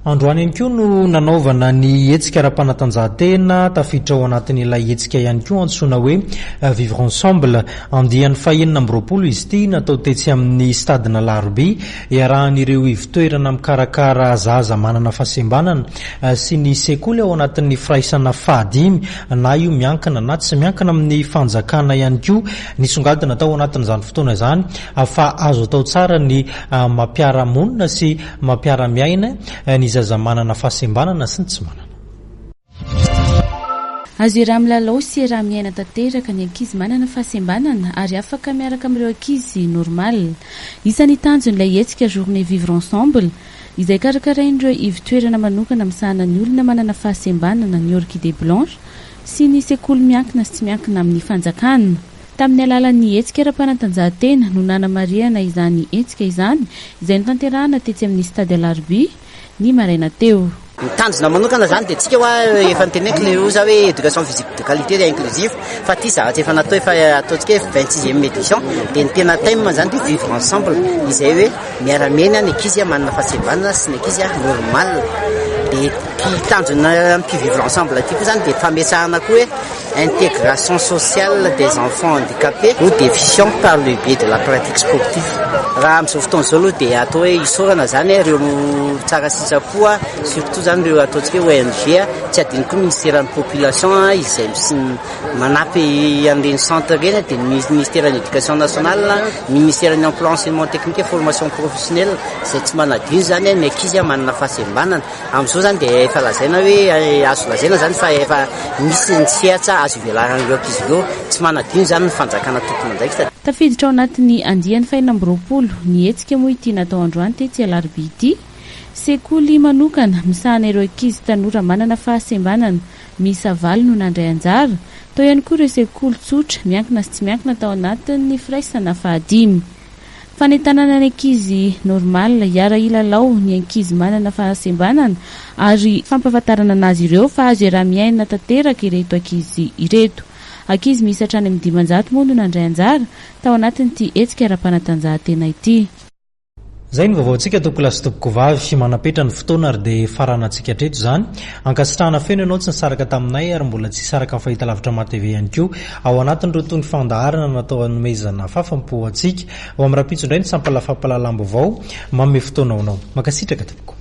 Androany ihany koa no nanaovana ny hetsika ara-panatanjahantena, tafiditra ao anatin'ilay hetsika ihany koa antsoina hoe Vivre Ensemble. Andiany fahenina amby 20 izy ity, natao tetsy amin'ny Stade Alarobia, iarahan'ireo ivon-toerana mikarakara zaza manana fahasembanana sy ny sekoly ao anatin'ny firaisana fahadimy, na io miankina na tsy miankina amin'ny fanjakana ihany koa. Nisongadina tao anatin'izany fotoana izany fa azo atao tsara ny mampiara-monina sy Mampiara-miaina ny zaza manana fahasembanana sy ny tsy manana. Azo iaraha-milalao sy iaraha-miaina tanteraka ny ankizy manana fahasembanana ary afaka miaraka amin'ireo ankizy normal. Isan'ny tanjon'ilay hetsika Journée Vivre Ensemble, izay karakarain'ireo ivon-toerana manokana misahana ny olona manana fahasembanana ny Orchidée Blanche sy ny sekoly miankina sy tsy miankina amin'ny fanjakana. Tamin'ny alalan'ny hetsika ara-panatanjahantena no nanamarihana izany hetsika izany, izay notanterahana tetsy amin'ny Stade Alarobia, ny maraina teo. Ny tanjona manokana zany dia tsika hoa efa noteneniko le oza hoe éducation physique de qualité et inclusive fa ty zavatra efa natao efa ataontsika hoe vingt sixième édition dia ny tena thème zany dia vivre ensemble izay hoe miara-miaina ny ankizy manana fahasembanana sy ny ankizy normal dia ty tanjona amin'ity vivre ensemble ty koa zany dia fametrahana koa hoe Intégration sociale des enfants handicapés ou déficients par le biais de la pratique sportive. Raha amin'izao fotoana izao aloha dia atao hoe isaorana izany ireo tsara sitrapo, surtout izany ireo ataontsika hoe ONG, tsy adino koa ministeran'ny population izay manampy an'ireny centre ireny, dia ny ministeran'ny éducation nationale, ministeran'ny emploi enseignement technique et formation professionnelle izay tsy manadino izany ny ankizy manana fahasembanana. Amin'izao izany dia efa lazaina hoe azo lazaina izany fa efa misy ny sehatra azo ivelaran'ireo ankizy ireo. Tsy manadino izany ny fanjakana tompon'andraikitra. Tafiditra ao anatin'ny andiany fahenina 26 ny hetsika moa ity natao androany tetsy Alarobia ity. Sekoly manokana misahana ireo ankizy tanora manana fahasembanana miisa valo no nandray anjara. Tao ihany koa ireo sekoly tsotra miankina sy tsy miankina tao anatin'ny firaisana fahadimy. Fanentanana ny ankizy normal hiara-hilalao ny ankizy manana fahasembanana ary fampahafantarana anazy ireo fa azo iaraha-miaina tanteraka ireto ankizy ireto. Ankizy miisa hatrany amin'ny 500 moa no nandray anjara tao anatin'ity hetsika ara-panatanjahantena ity. Izay ny vaovaontsika tompokolahy sy tompokovavy. Manam-petra ny fotoana ary dia faranantsika hatreto izany. Ankasitrahana feno ianao tsy nisaraka taminay ary mbola tsy hisaraka amin'ny fahitalavitra MATV ihany koa. Ao anatin'ireo toy ny fandaharana natao hanomezana fahafam-po antsika. Ho amin'ny rahampitso indray ny sampana fampahalalam-baovao manome fotoana ho anao. Mankasitraka tompoko.